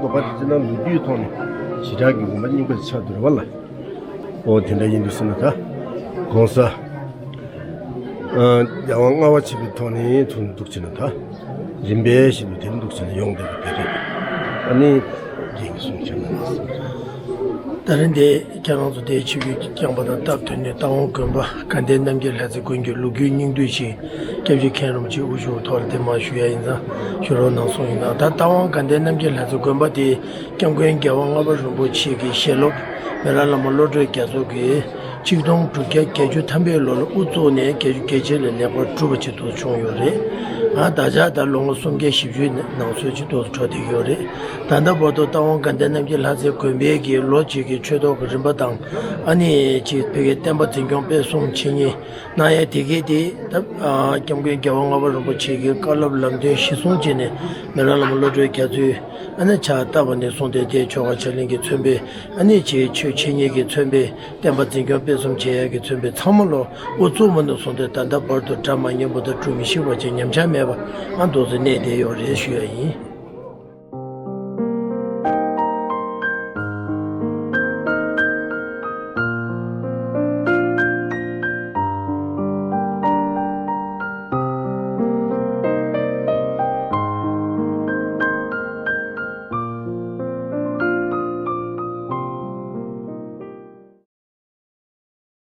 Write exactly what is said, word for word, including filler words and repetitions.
དགོན་པ་དེ་ཚོ་ནང་ལོ་རྒྱུས་ཐོག་ནས་ཞེ་དྲག་གི་དགོན་པ་རྙིང་པ་ཆགས་འདུག་རེད་བ་ལ། ཨོ་དེ་འདྲ་ཡིན་འདུག་ཟེར་ན་ད་གོང་ས་རྒྱལ་དབང་ལྔ་པ་ཆེན་པོའི་ཐོག་ནས་ཐུགས་འདུག་བྱས་ན་ད་རིམ་པས་བཞིན་དུ་དེ་འདུག་བྱས་ན་ཡོང་བསྡད་པ་དེ་རེད། ཨ་ནི་རྒན་གྱིས་གསུངས་བྱས་ན་ད་རིང་འདི་ཁྱེད་རང་ཚོ་དེ་ཆོས་བརྒྱུད་ཀྱི་རྐྱང་པ་དང་སྟབས་མཐུན་ནས་རྟ་དབང་དགོན་པ་དགའ་ལྡན་རྣམ་རྒྱལ་ལྷ་རྩེ་དགོན་གྱི་ལོ་རྒྱུས་སྙིང་བསྡུས་ཤིག་སྐྱབས་རྗེ་མཁན་རིན་པོ་ཆེ་དབུ་བཞུགས་ཐོག་ལ་དེ་མ་ཞུ་ཡ་ཡིན་ཙང་ཞུ་རོགས་གནང་གསུངས་ཡིན་ན། ད་རྟ་དབང་དགའ་ལྡན་རྣམ་རྒྱལ་ལྷ་རྩེ་དགོན་པ་དེ་སྐྱབས་མགོན་རྒྱལ་དབང་ལྔ་པ་རིན་པོ་ཆེ་གི་ཞལ་སློབ་མི་ར་བླ་མ་བློ་གྲོས་རྒྱ་མཚོ་གིས་ཆིག་སྟོང་དྲུག་བརྒྱ་བརྒྱད་ཅུ་ཐམ་པའི་ལོ་ལ་དབུ་བཙུགས་ནས་བརྒྱད་ཅུ་གྱ་གཅིག་ལ་ལེགས་པར་གྲུབ་པ་ཅིག་ཏུ་བྱུང་ཡོད་རེད། ང་ད་ཆ་ད་ལོ་ངོ་སུམ་བརྒྱ་བཞི་བཅུའི་ནང་གསོལ་ཅིག་ཏུ་འགྲོ་བསྡད་ཡོད་རེད། ད་ལྟ་བར་དུ་རྟ་དབང་དགའ་ལྡན་རྣམ་རྒྱལ་ལྷ་རྩེ་དགོན་པའི་གི་ལོ་གཅིག་གི་ཆོས་ཐོག་གི་རིམ་པ་དང་ཨ་ནི་ཅིག་བོད་ཀྱི་བསྟན་པ་འཛིན་སྐྱོང་སྤེལ་གསུམ་འཆད་ཉན་གནང་ཡ་དེ་གའི་དེ་ད་སྐྱབས་མགོན་རྒྱལ་དབང་ལྔ་པ་རིན་པོ་ཆེ་གི་བཀའ་སློབ་ལམ་སྟོན་གཞི་བཟུང་བྱས་ནས་མི་ར་བླ་མ་བློ་གྲོས་རྒྱ་མཚོས་ཨ་ནི་ཕྱག་བཏབ་པ་ནས་བཟུང་སྟེ་དེ་ཆོ་ག་ཕྱག་ལེན་གྱིས་མཚོན་པའི་ཨ་ནི་ཆོས་འཆད་ཉན་གྱིས་མཚོན་པའི་བསྟན་པ་འཛིན་སྐྱོང་སྤེལ་གསུམ་བྱེད་ཡ་གིས་མཚོན་པའི་ཚང་མ་ལོ་དབུ་བཙུགས་མ་ནས་བཟུང་སྟེ་ད་ལྟ་བར་དུ་གྲ་མ་ཉམས་པ་དང་གྲུ་མི་ཞིག་པ་བཅས་ཉམས་ཆག་མེད་པ་ཨ་འདུག་སེ་གནས་བསྡད་ཡོད་རེད་ཞུ་ཡ་ཡིན།